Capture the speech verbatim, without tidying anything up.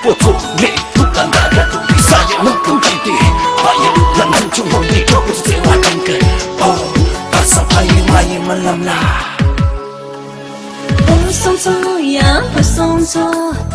པོ་ཚོ་ལས་ཐུག་ག་འདའ་ག་ཐུག་པའི་ས་ཡ་ལུང་ཁུང་གི་དེ། ཕ་ཡ་ལུང་ལམ་ཆུང་ཆུང་ཧོང་གི་གྲོགས་པོ་ཚོ་བརྩེ་བ་དྲན་གི། ཨོ། པ་ས་ཕ་ཡི་མ་ཡི་མ་ལམ་ལ། ཨོ་སོང་ཚོ་ཡ་ཨོ་སོང་ཚོ།